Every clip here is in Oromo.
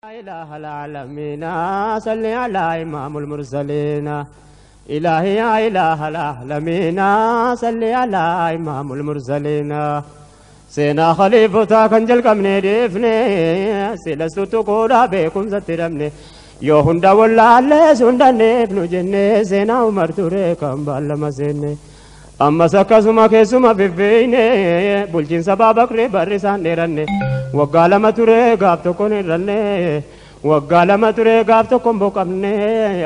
إله العالمين صل على إمام المرسلين إلهي يا إله العالمين صل على إمام المرسلين سينا خليفة كنجل كمني دفني سلسو تقولا بكم سترمني يو هندا ولا لسوندا نفنو جنة سينا عمر توري كم بالما سيني أما سكاسما كيسما بفيني بولجين سبا بكري برسان نيرني وقال ما توري غاف تكون رني وقال ما توري غاف تكون بوكمني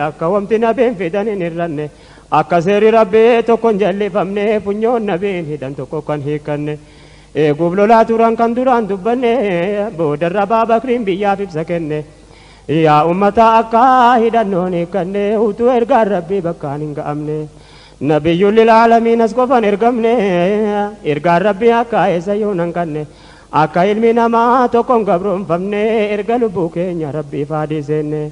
أكومتي نبين في دني نرني أكسري ربي تكون جلي فمني فنيون نبين هدن تكون هيكني eeguuf lolaa turan kan duraan dubbanne boodarra Baabakriin biyyaaf ibsa kenne yaa ummata akka hidhannoon hiikkanne utuu ergaan rabbii bakkaan hin ga'amne nabiyyuun lilaalamiin as qofan ergamne ergaan rabbii akka eessayyuu nan kanne akka ilmi namaa tokkoon gabroonfamne erga lubbuu keenya rabbiif haadii seenne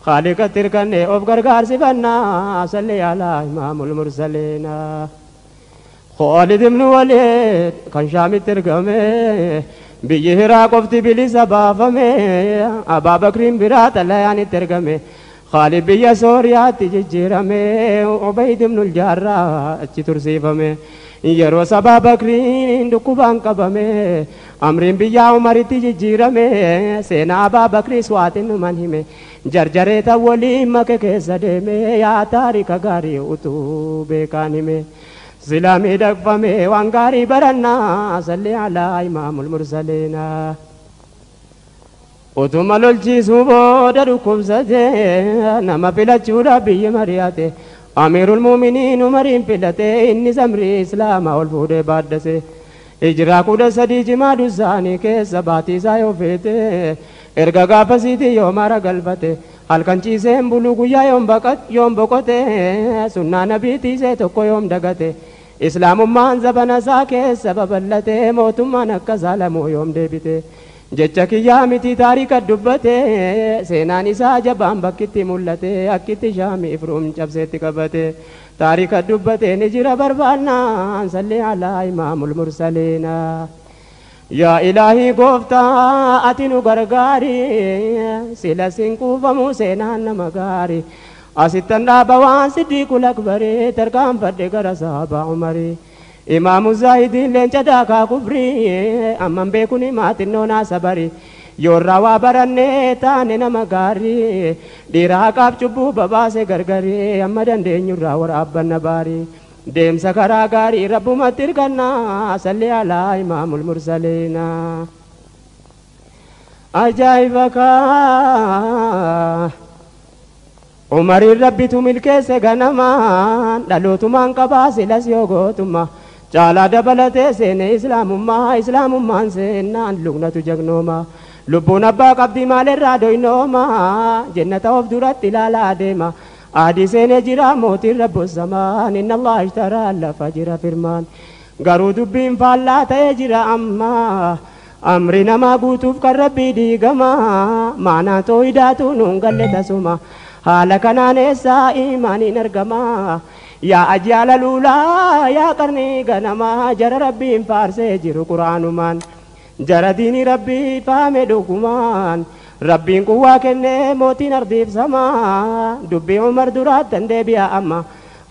Khaaliqatti hirkanne of gargaarsifannaa salli alaa imaamul mursaliinaa. خالد بن وليد كان شامي ترقمي بيه راقفتي بلي سبافمي أبا بكر برات الله يعني ترقمي خالد بيا سوريا تجيرمي عبيد بن الجراح ترسيفمي يرو سبا بكرين دكوبان قبمي أمرين بيا عمر تجيرمي سينا أبا بكر سواتن منهمي جرجريتا ولي مكة كيسدمي يا تاريخ غاري أتو بكانمي سلامي دقفمي وانغاري برنا صلي على إمام المرسلين وثم للجيس بودركم سجي نما فيلتشورا بي مرياتي أمير المؤمنين مريم فيلتي إني زمري إسلام والفود بادسي إجرا كودا سدي جماد الزاني كيس باتي سايو فيتي إرقا غافسيتي يوم رقلفتي halkan ciiseen bulu guyyaa yoom boqote sunnaa nabii tiisee tokko yoom dagate islaamummaan zabana isaa keessa babal'ate mootummaan akka saalamuu yoom deebite jecha kiyyaa miti taarika dubbate seenaan isaa jabaan bakkitti mul'ate akkitti shaamii ifruum cabseetti qabate taarika dubbate ni jira barbaannaan salli alaa imaamul mursaliina. Yaa ilaahi gooftaa ati nu gargaari sila siin kuufamu seenaan nama gaari asittan dhaaba waan siddiiqul akbarii tarkaanfadhe gara sahabaa umarii imaamu zaahidiin leenca daakaa kufrii amman beekun himaa xinnoo naasa barii yoorraa waa barannee taane nama gaarii dhiira haqaaf cubbuu babaase gargarii amma dandeenyurraa waraabbanna baarii. Deemsa karaa gaarii rabbumatti hirkannaa salli alaa imaamul mursaliina. Ajaa'iba kaa Umariin rabbitu milkeesse ganamaan dhalootumaan qabaa silas yoo gootummaa caalaa dabalatee seene islaamummaa islaamummaan seennaan lugnatu jagnooma lubbuun abbaa qabdii maalirraa doynooma jennata of duratti ilaalaa deema. Adi seenee jira mootiin rabbu samaan inna Allah ishtaraa lafa jira firmaan garuu dubbiin faallaa ta'ee jira amma amri namaa guutuuf kan rabbii diigama maanaa tooyidaatu nuun galle tasuma haala kanaan eessaa imaaniin argama yaa ajyaala luulaa yaa qarnii ganamaa jara rabbiin faarsee jiru quraanumaan jara diinii rabbii faame dhugumaan. Rabbiin quwwaa kennee mootiin ardiif samaa dubbii Umar duraattan deebi'a amma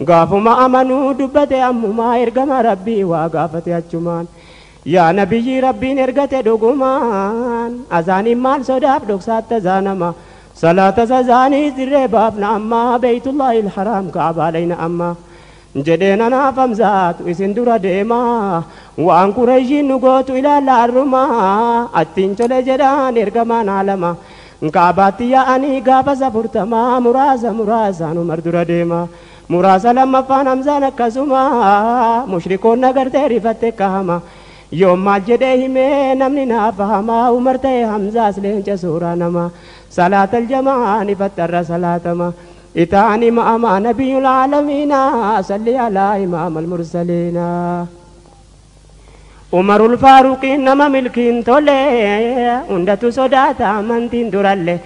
gaafuma amanuu dubbate ammumaa ergama rabbii waa gaafate achumaan yaa nabiyyi rabbiin ergate dhugumaan azaaniin maal sodaaf dhoksaatti azaanama salaata azaanii dirree baafna amma beeytullaahi ilharaam kaabaa layna amma jedheen anaaf hamzaatu isin dura deemaa waan qureeshiin nu gootu ilaalla arrumaa attiin tole jedhaan ergamaan alama kaabaatti yaa'anii gaafa safurtamaa muraasa muraasaan Umar dura deema muraasa lammaffaan Hamzaan akkasuma mushrikoon agartee rifatte kahama yoom maal jedhee himee namni naaf hamaa Umar ta'e Hamzaas leenca suuraa nama salaatal jamaan ifattarra salaatama. إتاني مع نبي العالمين صلي على إمام المرسلين عمر الفاروق نما ملكين تولي عندتو صداتا منتين درالي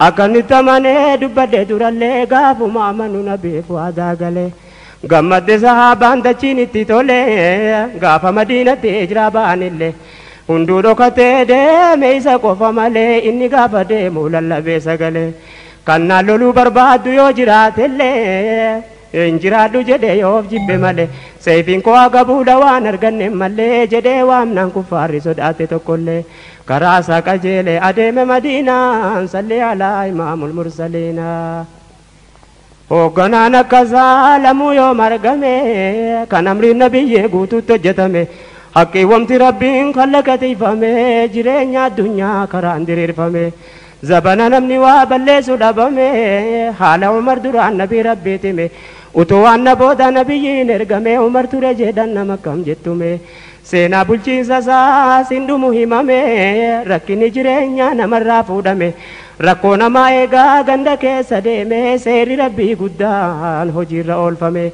أكن تمني دبدي درالي غافو ما منو نبي فوادا غلي غمد صحابان دچينتي تولي غاف مدينة إجرابان اللي Hunduu dhokatee deeme isa qofa malee inni gaafa deemu lallabee sagalee. Kannaan loluu barbaaddu yoo jiraatellee hin jiraadhu jedhee yoo of jibbe malee seefiin koo agabuudha waan arganne malee jedhee waamnaan kuffaarri sodaate tokkollee karaa isaa qajeelee adeeme Madiinaan salli alaa imaamul mursaliinaa. Hoogganaan akkasaa lamuu yoo margame kan amriin nabiyyee guutuutti hojjetame haqqii wamti rabbiin kallaqateeffame jireenya addunyaa karaan diriirfame. Zabana namni waa balleessu dhabame haala Umar duraan nabii rabbiitime utuu waan na booda nabiyyiin ergame Umar ture jedhan nama akkam jettume seenaa bulchiinsa isaa sin dhumu himame rakkinni jireenya namarraa fuudhame rakkoo namaa eegaa ganda keessa deeme seerri rabbii guddaan hojiirra oolfame.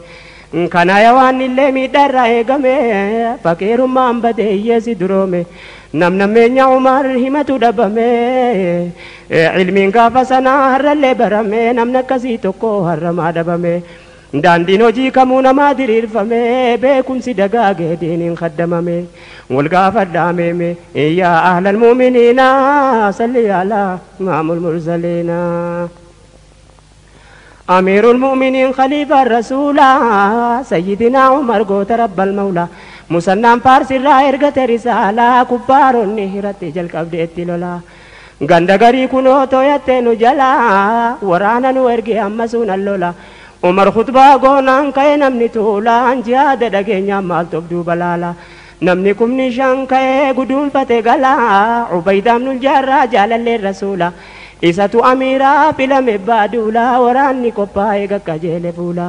Kana yaa waan illee miidhaarraa eegame faqiirummaan badee hiyyeessi duroome namnammeenya Umar himatu dhabame ilmiin gaafa sanaa har'allee barame namni akkasii tokko har'amaa dhabame daandiin hojii kamuu namaa diriirfame beekumsi dagaagee diiniin kaddamame wal gaafadhaameeme yaa ahlal muuminiina salli alaa imaamul mursaliina. أمير المؤمنين خليفة الرسول سيدنا عمر قوت رب المولى مسنن فارس الرائر رسالة كفار النهرة جل قبل لولا ganda garii kunoo tooyattee nu jalaa waraana nu erge ammasuun allola Umar khutbaa goonaan ka'e namni tuulaan jihaada dhageenyaan maaltu of duuba laala namni 5,000 ka'ee guduunfate galaa Ubaydaa ibnul Jaarraa jaalalleen rasuula isatu amiiraa filame baaduula waraanni qophaa'ee qaqqajeele fuula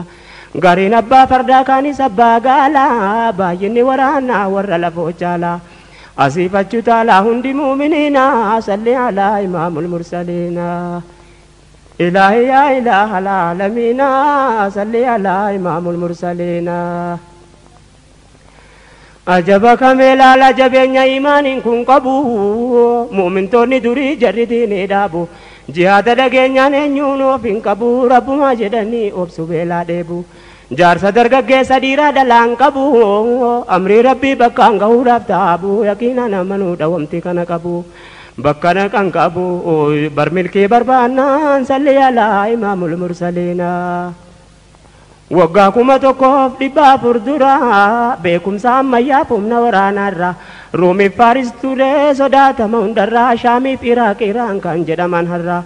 gariin abbaa fardaa kaanis abbaa gaalaa baay'inni waraanaa warra lafoo caalaa asiif achi taalaa hundi muuminiina salli alaa imaamul mursaliina. إلهي يا إله العالمين صل على إمام المرسلين. أجبك ملال جبين إيمان كن قبو مؤمن توني دري جرديني دابو جهاد دغنيا نيونو فين قبو رب ما جدني أبسو بلا ديبو جارسا درغگيسا ديرا دلان قبو أمري ربي بكان غوراب تابو يقينا نمنو دومتي كان قبو bakkana kan qabu barmilkii barbaannaan salli alaa imaamul mursaliina. Waggaa 1400 dura beekumsa ammayyaaf humna waraanaarra Ruumiif Faaris ture sodaatama hundarraa Shaamiif Iraaq Iraan kan jedhaman har'a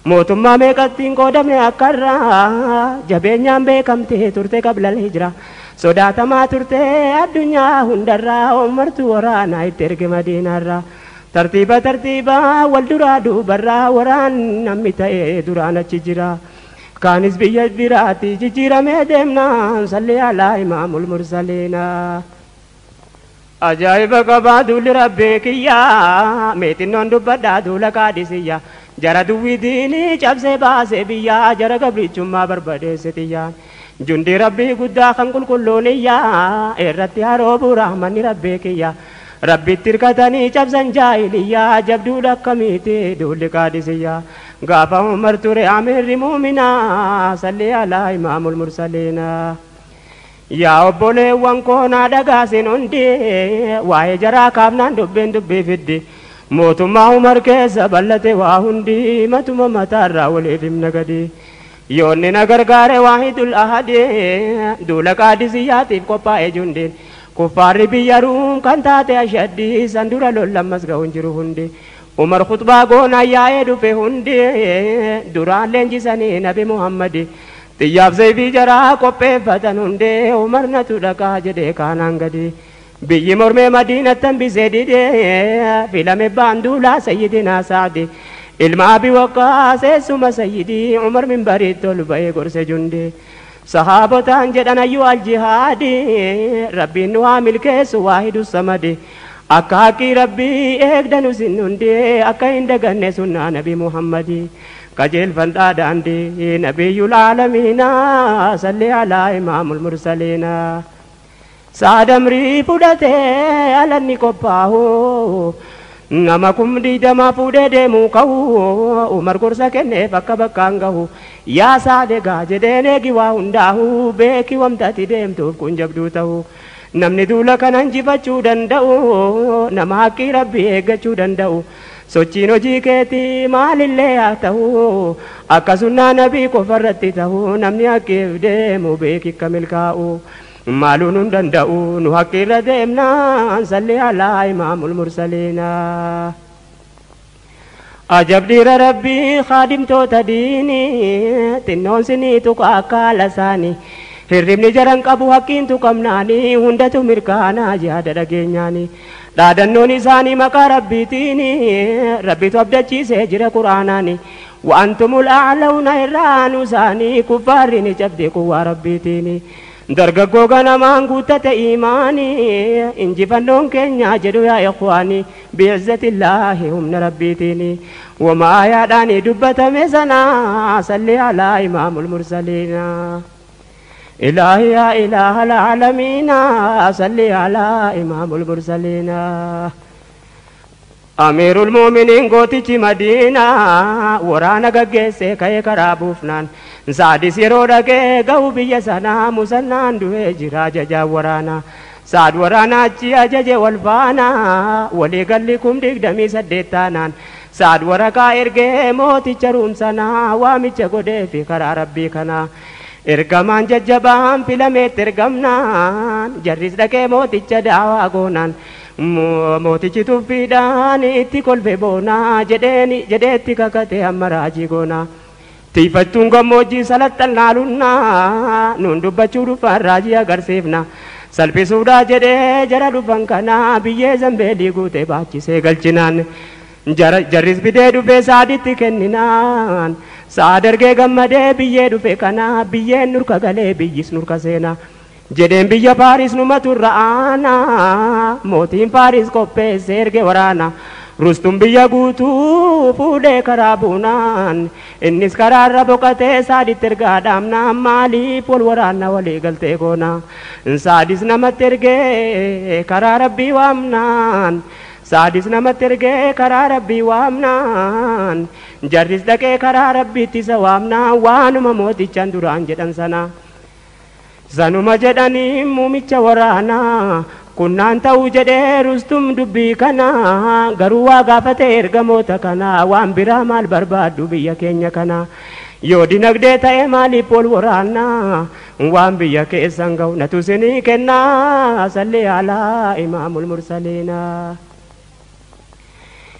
mootummaa meeqattiin qoodamne akkarraa jabeenyaan beekamtee turte qablal hijra sodaatamaa turte addunyaa hundarraa Umartu waraanaa itti erge Madiinaarraa. Tartiiba tartiiba wal duraa duubarraa waraan namni ta'ee duraan achi jira. Kaanis biyya biraatti jijjiiramee deemnaan salli alaa imaamul mursaliina. Ajaa'iba qabaa duulli rabbii kiyyaa meetinnoon dubbadhaa duula qaadisiyyaa jara duwwii diinii cabsee baasee biyyaa jara gabrichummaa barbadeesse xiyyaan. Jundi rabbii guddaa kan qulqulluun iyyaa irratti haroo rahmanni rabbii kiyyaa. Rabbitti hirkatanii cabsan jaahiliyyaa jabduudha akkamiiti duulli qaadisiyyaa gaafa Umar ture amiirri muuminaa salli alaa imaamul mursaliina. Yaa obboleewwan koonaa dhagaasin hundi waa'ee jaraa kaafnaan dubbiin dubbii fiddi mootummaa Umar keessa bal'ate waa hundi matuma mataarraa waliif himna gadi. Yoonni na gargaare waahidul ahadi duula qaadisiyyaatiif qophaa'e jundiin. Kuffaarri biyya Ruum kan taate ashaddii san dura lollammas ga'uun jiru hundi. Umar khutbaa goonaa yaa'ee dhufe hundi duraan leenjisanii nabi Muhammadi. Xiyyaaf zaybii jaraa qopheeffatan hundi Umar natu dhaqaa jedhee kaanaan gadi. Biyyi mormee Madiinatti hambisee didee filame baanduulaa sayyidinaa Saadi. Ilma Abi Waqqaas eessuma sayyidii Umar minbariitti ol ba'ee gorse jundi. Sahaabotaan jedhan ayyuu aljihaadi rabbiin nu haa milkeessu waahidu samadi akka haqqii rabbii eegdanu sin hundi akka hin daganne sunnaa nabi Muhammadi qajeelfadhaa daandii nabiyyul aalamiina salli alaa imaamul mursaliina. Saadamrii fudhatee alanni qophaahu nama 20,000 fuudhee deemuu ka'u Umar gorsa kenneef akka bakkaan gahu yaa saadegaa jedheen eegi waa hundaahu beeki wamtati deemtuuf kun jabduu ta'u Namni duula kana injifachuu danda'u nama haqqii rabbii eeggachuu danda'u. Sochiin hojii keetii maalillee haa ta'u akka sunnaa nabii qofarratti ta'u namni haqqiif deemu beekikka milkaa'u. Maaluun hin danda'u nu haqqiirra deemnaan salli alaa imaamul mursaliinaa. Ajab dhiira rabbii kaadimtoota diinii xinnoon sinii tuqa akka haala isaanii. Hirribni jaran qabu haqqiin tuqamnaanii hundatu mirkaanaa yaada dhageenyaanii. Dhaadannoon isaanii maqaa rabbiitiin rabbitu abdachiisee jira quraanaani. Wa'antumul a'lawna irraanu isaanii kuffaarri ni cabde quwwaa rabbiitiin. Dargaggoo ganamaan guuttate iimaanii injifannoon keenya jedhu yaa ikhwaanii bi'izzatillaahi humna rabbiitiin. Wamaa yaadhaanii dubbatame sana salli alaa imaamul mursaliinaa. إلهي يا إله العالمين صل على إمام المرسلين. أمير المؤمنين قوتي مدينة ورانا قجيسي كي كرابوفنان سعد سيرو رقي قو بيا سنا مسنان دوي جرا ججا ورانا سعد ورانا جي أجج والفانا ولي قال لكم ديك دمي سديتانان سعد ورقا إرقي موتي چروم سنا وامي چقودي في كرا ربي كنا. Ergamaan jajjabaan filameetti ergamnaan jarris dhaqee mooticha daawaa goonaan mootichi tuffiidhaan itti kolfe boonaa jedheetti kakate amma raajii goonaa. Tiifattuun gammoojjii salaxxannaalunnaa nuun dubbachuu dhufan raajii agarsiifna. Salphisuudhaa jedhee jara dhufan kanaa biyyee zambeelii guutee baachisee galchinaan. Jarris fidee dhufee saaditti kenninaan. Saad ergee gammadee biyyee dhufe kana biyyeen nurka galee biyyis nurka seenaa. Jedheen biyya Paaris numatu irra aanaa mootiin Paaris qopheesse erge waraana. Rustum biyya guutuu fuudhee karaa buunaan innis karaarra boqotee saaditti ergaa dhaamnaan maaliif wal waraanna walii galtee goona. Saadis namatti ergee karaa rabbii waamnaan. Saadis namatti ergee karaa rabbii waamnaan. Jarris dhaqee karaa rabbiitti isa waamnaan waanuma mootichaan duraan jedhan sana. Sanuma jedhanii muumicha waraanaa kunnaan ta'uu jedhee Rustum dubbii kana garuu waa gaafate ergamoota kana waan biraa maal barbaaddu biyya keenya kana. Yoo dinagdee ta'e maaliif wal waraannaa waan biyya keessan ga'u natu isinii kennaa salli alaa imaamul mursaliinaa.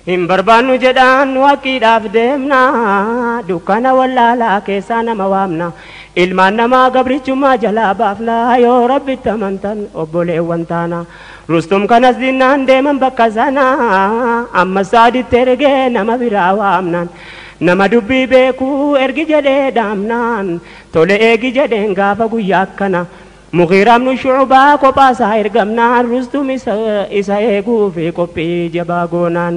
Hin barbaannu jedhaan nu haqqiidhaaf deemna dukkana wallaalaa keessaa nama waamna ilmaan namaa gabrichummaa jalaa baafna yoo rabbitti amantan obboleewwan taana. Rustum kanas dinnaan deeman bakka sana amma saaditti ergee nama biraa waamnaan nama dubbii beekuu ergi jedhee dhaamnaan tole eegi jedheen gaafa guyyaa akkana. Muqiiramnu shucubaa kophaasaa ergamnaan Rustum isa eeguu fi qophii jabaa goonaan.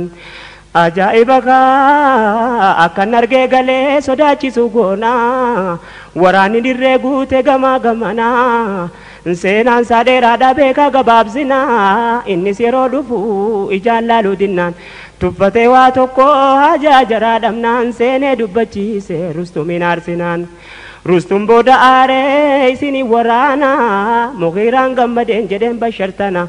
Ajaa'iba kaa akkan argee galee sodaachisu goonaa waraanni dirree guute gamaa gamanaa. Seenaan isaa dheeraadha beekaa gabaabsinaa innis yeroo dhufu ijaan laaluu dinnaan tuffatee waa tokko hajaa jaraa dhabnaan seenee dubbachiise Rustumiin aarsinaan. Rustum booda aaree isinii waraana Muqiiraan gammadeen jedheen bashartana.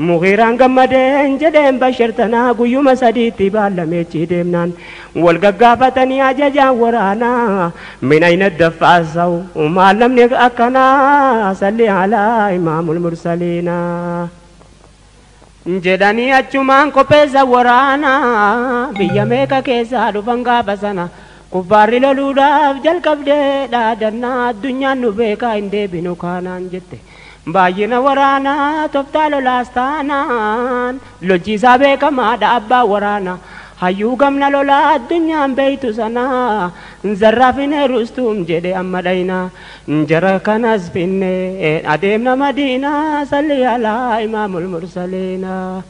Muqiiraan gammadeen jedheen bashartana guyyuma sadiitti baallameechi deemnaan wal gaggaafatanii ajajaan waraana min ayna daffaasawu maal namni akkanaa salli alaa imaamul mursaliinaa. Jedhanii achumaan qopheessa waraana biyya meeqa keessaa dhufan gaafa sana. Kuffaarri loluudhaaf jalqabdee dhaadannaa addunyaan nu beekaa hin deebinu kaanaan jette. Baay'ina waraanaa tooftaa lolaas taanaan lolchiisaa beekamaadha abbaa waraanaa. Hayyuu gamna lolaa addunyaan beeytu sanaa zarraafine Rustum jedhe amma dhaynaa. Jara kanas finne adeemna Madiinaa salli alaa imaamul mursaliinaa.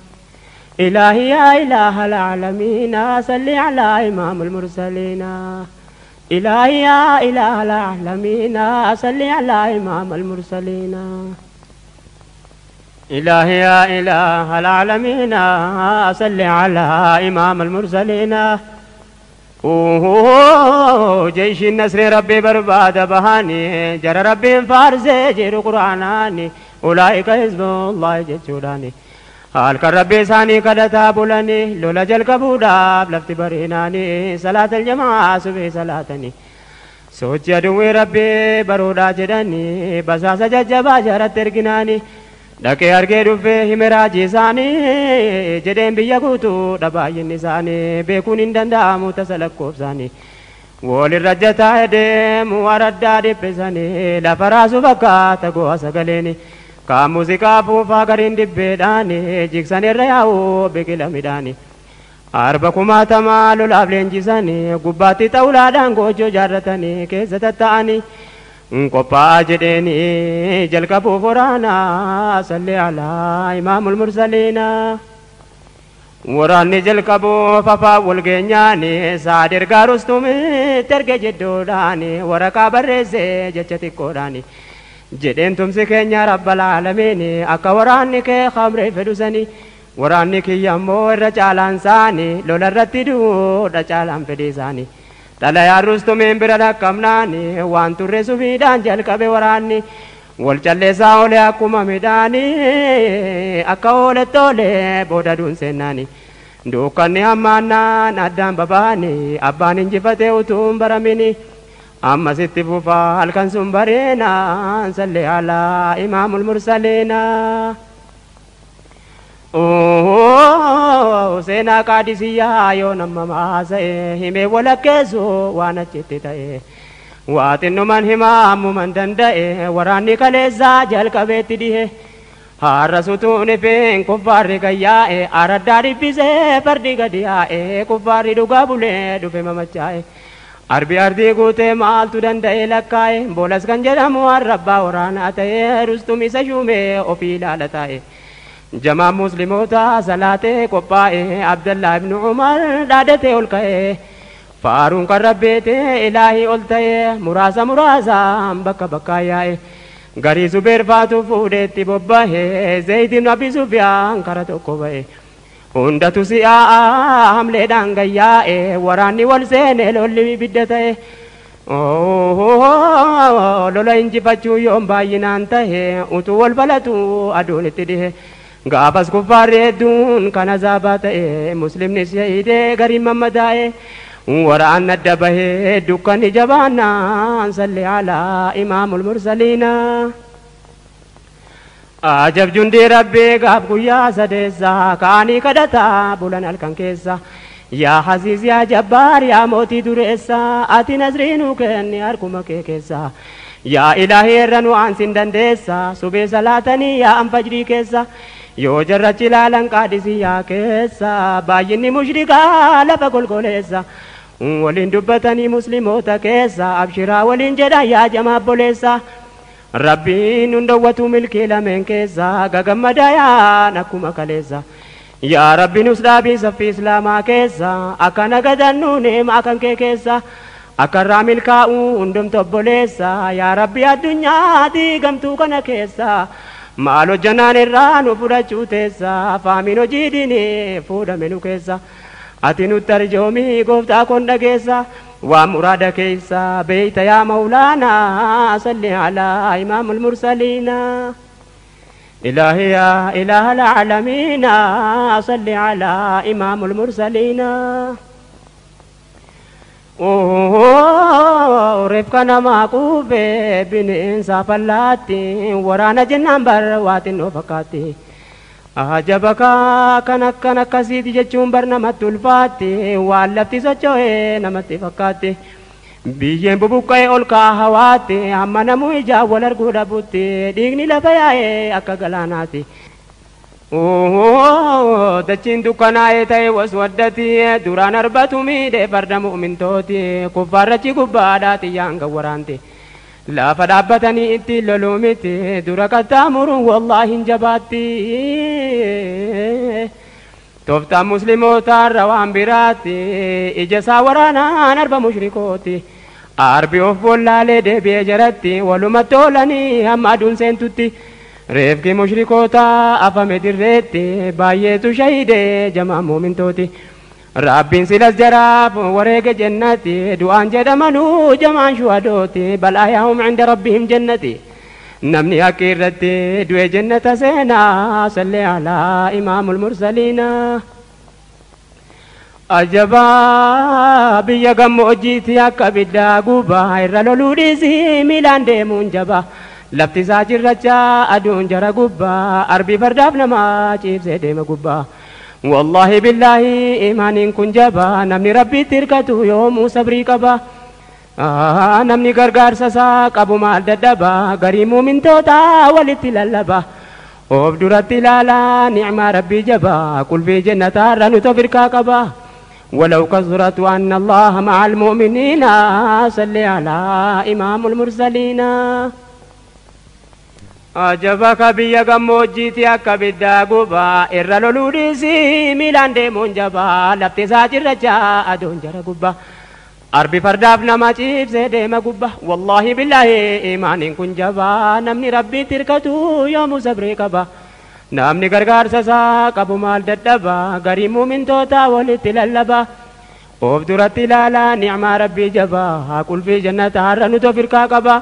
إلهي يا إله العالمين صل على إمام المرسلين. إلهي يا إله العالمين صل على إمام المرسلين. إلهي يا إله العالمين صل على إمام المرسلين. جيش النصر ربي برباد بهاني جرى ربي فارزي جير قرآناني Ulaa'ika hizbullahi jechuudhaani. Halkan rabbii isaanii kadhataa bulanii lola jalqabuudhaaf lafti bariinaanii salaatal jamaa subii salaatanii. Sochii aduwwii rabbii baruudhaa jedhanii basaasa jajjabaa jaratti erginaanii dhaqee argee dhufee hime raajii isaanii jedheen biyya guutuudha baay'inni isaanii beekuun hin danda'amu tasa lakkoofsaanii. Walirra jataa deemu araddaa dhiphisanii lafa raasu fakkaata go'a sagaleeni. Kaan muuziqaa afuufaa gariin dibbeedhaani jigsan irra yaa'u biqila midhaani. Arba kumaatamaa lolaaf leenjisanii gubbaatti xawulaadhaan goojjoo jaarratanii keessa tatta'anii qophaa'aa jedheeni jalqabuuf waraanaa salli alaa imaamul mursaliinaa. Waraanni jalqabuuf afaan wal geenyaani saad ergaa rustumitti erge jeddoodhaani waraqaa barreessee jecha xiqqoodhaani. Jedheen tumsi keenya rabbal aalamiin akka waraanni kee khamree fedhu sanii waraanni kiyya ammoo irra caalaan isaanii lola irratti duudha caalaan fedhii isaanii. Xalayaan rustumiin bira dhaqqabnaani waan turre subiidhaan jalqabe waraanni wal calleessaa oole akkuma midhaanii akka ooletti oole booda duun seennaani. Dukkanni hammaannaan addaan babaani abbaan injifatee utuu hin baramini. Ammasitti fufaa halkan sun bareenaan salli alaa imaamul mursaliinaa. Seenaa qaadisiyyaa yoo nama maasa'e himee walakkeessu waan achitti ta'e. Waa xinnuman himaa ammuman danda'e waraanni kaleessaa jalqabeetti dhihe. Har'a sutuun ifeen kuffaarri gayyaa'e araddaa dhibbisee fardi gadi yaa'e kuffaarri dhugaa bulee dhufe mamachaa'e. Arbi ardii guutee maaltu danda'e lakkaa'e boolas kan jedhamu arrabbaa waraanaa ta'e rustum isa shuumee ofii ilaala taa'e. Jamaan musliimoota salaatee qophaa'e Abdallaa ibnu Umar dhaadatee ol ka'e. Faaruun kan rabbeetee ilaahii ol ta'e muraasa muraasaan bakka bakkaa yaa'e. Garii Zubeer faatu fuudheetti bobba'e Zayd ibnu Abi Sufyaan kara tokko ba'e. Hundatu si'aa hamleedhaan gayyaa'e waraanni wal seene lolli ibidda ta'e. Lola injifachuu yoon baay'inaan ta'e utuu wal balatu aduun itti dhihe. Gaafas kuffaarri hedduun kan azaabaa ta'e muslimni shahiidee gariin mammadaa'e. Waraan adda bahee dukkanni jabaannaan salli alaa imaamul mursaliinaa. Ajab jundii rabbii gaaf guyyaa sadeessaa kaanii kadhataa bulan halkan keessa. Yaa Aziiz yaa Jabbaar yaa mootii dureessaa ati nasrii nuu kenni harkuma kee keessa. Yaa ilaahii irra nu aansin dandeessa subee salaatanii yaa anfajrii keessa. Yoo jarrachi ilaalan qaadisiyyaa keessa baay'inni mushrikaa lafa golgoleessa. Waliin dubbatanii musliimoota keessa abshiraa waliin jedhan yaa jamaa obboleessa. Rabbiin hundawwatu milkii lameen keessa gagammadaa yaan akkuma kaleessa. Yaa Rabbi nus dhaabii saffii islaamaa keessa akka nagadannu neemaa kan kee keessa. Akka irraa milkaa'u hundumtu obboleessa yaa Rabbi addunyaa diigamtuu kana keessa. Maal hojjannaan irraa nu fudhachuu teessa faamiin hojii diinii fuudhame nu keessa. Ati nutti arjoomii gooftaa kon dhageessa waan muraada keessa beeyta yaa mawlaanaa salli alaa imaamul mursaliinaa. Ilaahi yaa ilaahal aalamiinaa salli alaa imaamul mursaliinaa. Reefka namaa quufee bineensa fallaatti waraana jennaan bar waa xinnoo fakkaatti. Ajaba kan akkan akkasiiti jechuun bar namatti ulfaatti waan lafti socho'ee namatti fakkaatti. Biyyeen bubuqqa'ee ol ka'a hawaatti hamma namuu ijaan wal arguu dhabutti dhiigni lafa yaa'ee akka galaanaati. Dachiin dukkanaa'ee ta'e waswaddati duraan arbatu miidhee farda mu'mintooti kuffaarrachi gubbaadhaa xiyyaan gawwaraanti. Lafa dhaabbatanii ittiin loluu miti dura qaxxaamuruun wallaahi hin jabaatti. Tooftaan musliimootaarra waan biraatti ija isaa waraanaan arba mushrikooti. Arbi of bollaalee deebi'ee jaratti walumatti oolanii hamma aduun seentutti. Reefki mushrikoota afame dirreetti baay'eetu shahiidee jamaa muumintooti. Rabbiin silas jaraaf wareege jennati du'aan jedhamanuu jamaan shuhadooti bal ahyaahum cinda rabbihim jannati. Namni haqqi irratti du'e jannata seenaa. Salli alaa imaamul mursaliina. Ajabaa, biyya gammoojjiitti akka biddaa gubaa irra loluu dhiisii miilaan deemuun jaba. Lafti isaa cirracha, aduun jara gubbaa, arbi fardaaf namaa ciibsee deema gubbaa. Wallaahi billaahi, imaaniin kun jaba. Namni rabbiitti hirkatu yoomuu sabrii qaba. Namni gargaarsa isaa qabu maal dadhaba? Garii muumintoota walitti lallaba. Of duratti ilaalaa nicmaa rabbii jaba, qulfii jannataarra nuti of hirkaa qaba. ولو كثرت وأن الله مع المؤمنين. صل على إمام المرسلين. Ajabaka, biyya gammoojjiitti akka biddaa gubaa irra loluu dhiisii miilaan deemuun jabaa. Lafti isaa cirracha, aduun jara gubbaa, arbi fardaaf nama ciibsee deema gubbaa. Wallaahi billaahi, imaaniin kun jabaa. Namni rabbiitti hirkatu yoomuu sabrii qaba. Namni gargaarsa isaa qabu maal dadhaba? Garii muumintoota walitti lallaba. Of duratti ilaalaa nicmaa rabbii jabaa, qulfii jannata har'a nuti of hirkaa qaba.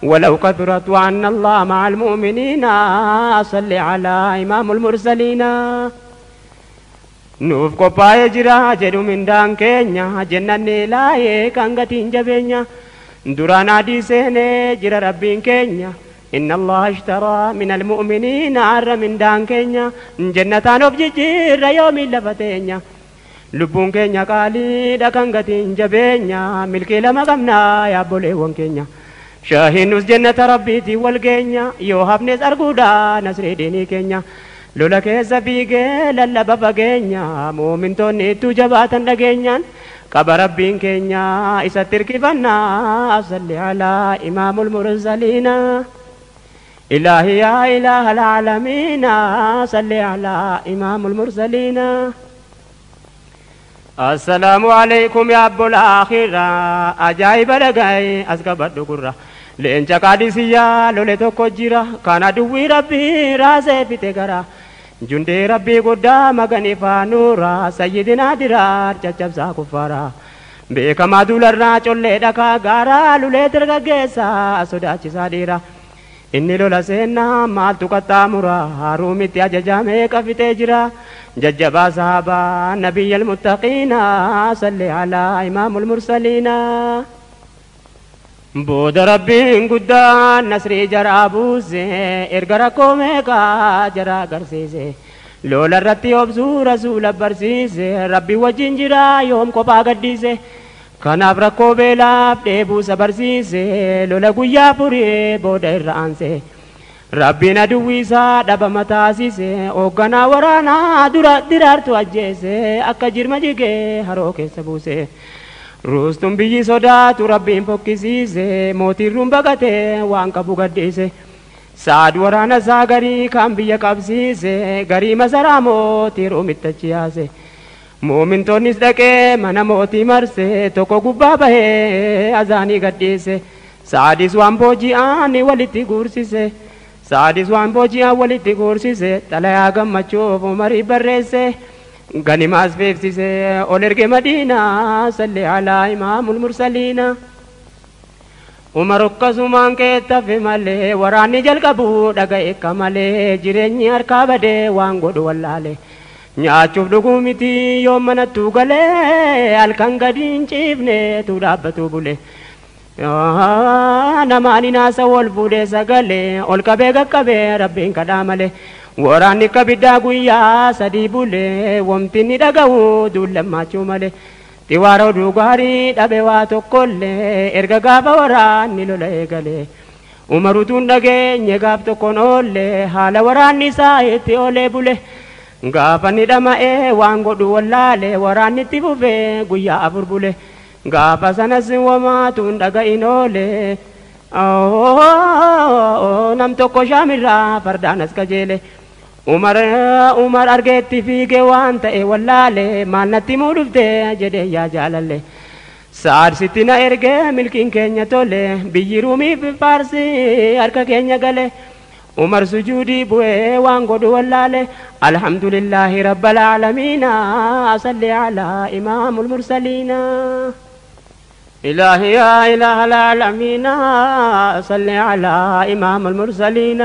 ولو كثرت وأن الله مع المؤمنين. صل على إمام المرسلين. Nuuf qophaa'ee jira jedhu mindaan keenya, jennanni laayee kan gatiin jabeenya. Duraan adii seenee jira rabbiin keenya. إن الله اشترى من المؤمنين. Arra mindaan keenya jannataan of jijjiirra yoomiin lafa teenya. Lubbuun keenya qaaliidha kan gatiin jabeenya. Milkii lama qabnaa yaabboleewwan keenya. Shaahinus jannata rabbiitiin wal geenya, yoo hafnes arguudha nasrii diinii keenya. Lola keessa fiigee lallaba fageenya, muumintoonni ittuu jabaatan dhageenyaan qaba rabbiin keenya isatti hirkifannaa. Salli alaa imaamul mursaliina. إلهي يا إله العالمين، صل على إمام المرسلين. السلام عليكم يا أبو الآخرة. أجايب لقاي أسكبت قرة. Leenca Qaadisiyyaa lole tokko jira, kan aduwwii rabbii raasee fite gara. Jundee rabbii guddaa magani faanuura, sayyidinaa diraar caccabsaa kuffaara. Beekamaa dularraa collee dhakaa gaaraa, lulee dargaggeessaa sodaachisaa dhiira. Inni lola seennaa maaltu qaxxaamura? Haruumitti ajajamee qafitee jira. Jajjabaa sahabaa nabiyyal muttaqiina. Salli alaa imaamul mursaliina. Booda rabbiin guddaan nasrii jaraa buuse, erga rakkoo meeqaa jara agarsiise. Lola irratti obsuu rasuula barsiise, rabbi wajjin jira yoom kophaa gadhiise. Kanaaf rakkoo beelaaf dheebuusa barsiise, lola guyyaa furii booda irra aanse. Rabbiin aduwwiisaa dhabama taasise, hoogganaa waraanaa dura diraartu ajjeese, akka jirma jigee haroo keessa buuse. Ruustuun biyyi sodaatu rabbiin fokkisiise, mootiin ruun baqatee waan qabu gadhiise. Saad waraana isaa garii kan biyya qabsiise, garii masaraa mootii ruumitti achi yaase. Muumintoonnis dhaqee mana mootii marse, tokko gubbaa bahee azaanii gadhiise. Saadis waan booji'aan walitti guursise. Saadis waan booji'aan walitti guursise, xalayaa gammachuuf umarii barreesse. Ganimaas beeksise, ol erge Madiinaa. Salli alaa imaamul mursaliina. Umar akkasumaan keettafe malee, waraanni jalqabu dhaga'e akka malee, jireenyi harkaa badee waan godhu wallaale. Nyaachuuf dhuguu miti, yoo manattuu galee halkan gadi hin ciifne tu dhaabbatu bule. Namaan inaasa wal fuudhee sagalee ol qabee qaqqabee rabbiin kadhaa malee. Waraanni kabiddaa guyyaa 3 bulee, wamti ni dhaga'u duullammaachuu malee. Xiwaara oduu gaarii dhabe waa tokkollee, erga gaafa waraanni lola eegalee. Umarutuun dhageenye gaaf tokkoon oollee, haala waraanni isaa itti oolee bule. Gaafa ni dhama'ee waan godhu wallaale, waraanni itti fufee guyyaa 4 bule. Gaafa sanas wamaatuun dhaga'in oole. Nam tokko shaamirraa fardaan as qajeele. Umar Umar argeetti fiigee waan ta'e wallaale, maal natti muu dhufte jedhee yaa jaalalle. Saad sitti na ergee, milkiin keenya tole, biyyi ruumii fi faarsii harka keenya gale. Umar sujuudii bu'ee waan godhu wallaale. Alhamdulillahi rabbil aalamiina. Salli alaa imaamul mursaliina. إلهي يا إله العالمين صل على إمام المرسلين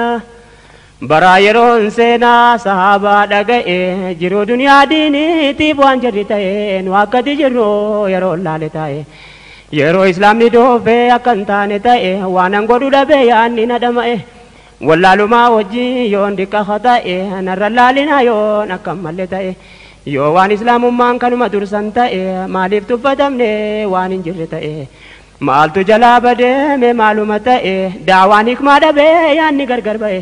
برايرون سينا صحابة دقائي جرو دنيا ديني تيبوان جريتين وقت جرو يرو لالتاي يرو إسلام ندوفي أكنتاني تاي وانا نقول لبياني ندمائي واللالما وجي يون ديكا خطائي نرلالنا يون أكمل تاي yoo waan islaamummaan kanuma dursan ta'e maaliif tuffatamne waan hin jirre ta'e maaltu jalaa badeeme maaluma ta'e daawaan hikmaa dhabee yaanni gargar ba'e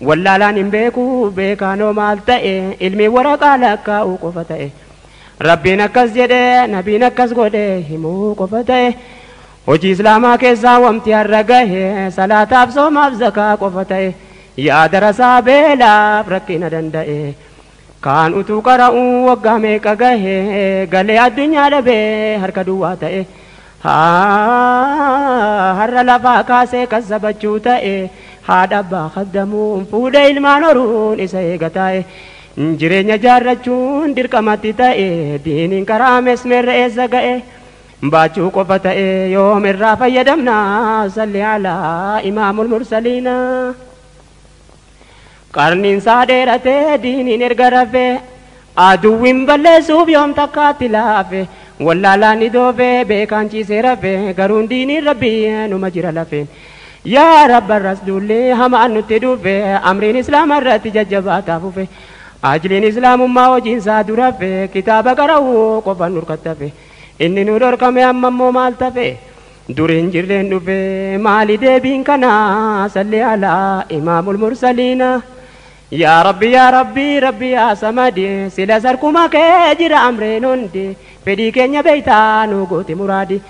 wallaalaan hin beeku beekaanoo maal ta'e ilmi waraqaa lakkaa'uu qofa ta'e rabbiin akkas jedhe nabiin akkas godhe himuu qofa ta'e hojii islaamaa keessaa wamti har'a gahe salaataaf soomaaf zakaa qofa ta'e yaa darasaa beelaaf rakkina danda'e Kaan utuu qara'uu waggaa meeqa gahe galee addunyaa dhabee harka duwwaa ta'e har'a lafaa kaasee kassabachuu ta'e haadha abbaa khaddamuun fuudhee ilmaan horuun isa eega taa'e jireenya jaarrachuun dirqamatti ta'e diiniin karaa mesmerra eessa ga'e baachuu qofa ta'e yoom irraa fayyadamna salli alaa imaamul mursaliina. Qarniin isaa dheeratee diiniin erga rafee aduwwiin balleessuuf yoom takkaatti laafe wallaalaan ni doofee beekaan ciisee rafee garuun diiniin rabbii numa jira lafeen yaa rabba irras duullee hamaan nutti dhufe amriin islaama irratti jajjabaataa fufe ajliin islaamummaa hojiinsaa durafe kitaaba qara'uu qofan nurkattafe inni nu dhorkame amma immoo maal tafe duriin jirreen dhufe maali deebiin kanaa salli alaa imaamul mursaliina. يا ربي يا ربي ربي يا سمدي سلا سركما كجرا أمرين هندي فدي كنيا بيتا نوغوتي مرادي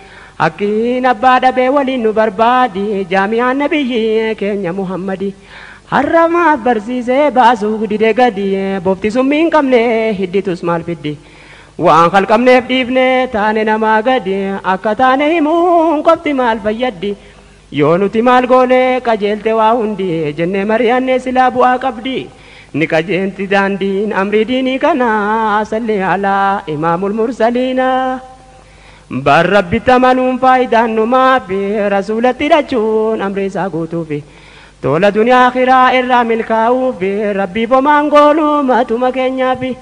حقين أبادا بولي نبربادي جامع النبي كنيا محمدي حرم برسيسي باسوق دي دغدي بوفتي سمين كمني هدي تسمال فدي وان خلقمني فديفني تاني نما غدي أكا تاني همون قفتي مال فيدي yoo nuti maal goone qajeelte waa hundi jennee mari'anne silaa bu'aa qabdi ni qajeelti daandiin amrii diinii kana salli alaa imaamul mursaliina. Bar rabbitti amanuun faayidaan numaafi rasuulatti hidhachuun amrii isaa guutuufi tola duniyaa akhiraa irraa milkaa'uufi rabbii bomaan goonuu matuma keenyaafi.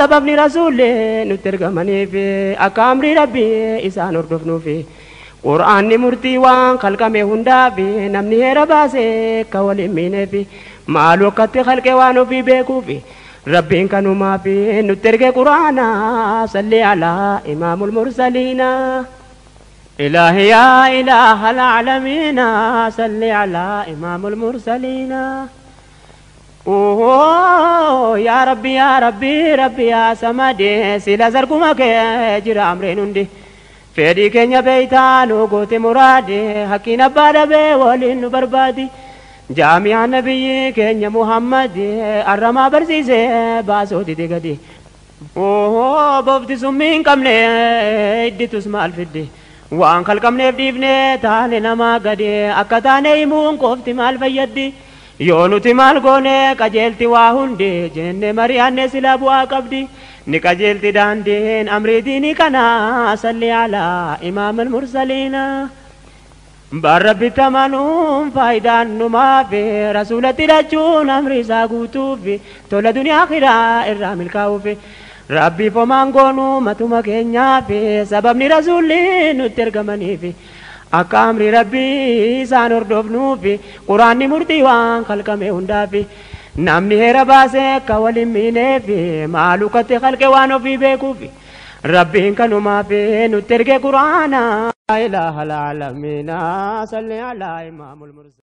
Sababni rasuullee nutti ergamaniifi akka amrii rabbii isaan hordofnuufi. Qur'aanni murtii waan kalqame hundaafi namni heera baasee akka wal hin miineefi maaluu akkatti kalqe waan ofii beekuufi rabbiin kanumaafi nutti erge qur'aana salli alaa imaamul mursaliina. إلهي يا إله العالمين صل على إمام المرسلين. أوه يا ربي يا ربي ربي يا سمدي سلا زركما كجرا أمرين هندي fedhii keenya beeytaa nu goote muraadi hakkiin abbaa dhabee waliin nu barbaadi jaamiyaan nabiyyi keenya muhammadi arramaa barsiisee baasoo dide gadi bofti summii hin qabne idditus maal fiddi waan kalqamneef dhiifne taane namaa gadi akka taane himuun qofti maal fayyaddi yoo nuti maal goone qajeelti waa hundi jenne mari'anne silaa bu'aa qabdi ni qajeelti daandiin amrii diinii kana salli alaa imaamul mursaliina. Bar rabbitti amanuun faayidaan numaafi rasuulatti hidhachuun amrii isaa guutuufi tola duniyaa akhiraa irraa milkaa'uufi rabbiif homaan goonuu matuma keenyaafi sababni rasuulli nutti ergamaniifi akka amrii rabbii isaan hordofnuufi quraanni murtii waan kalqame hundaafi namni heera baasee akka wal hin miineefi maaluu katti kalqe waan ofii beekuufi rabbiin kanumaafi nutti erge quraana. إله العالمين صل على إمام المرسلين.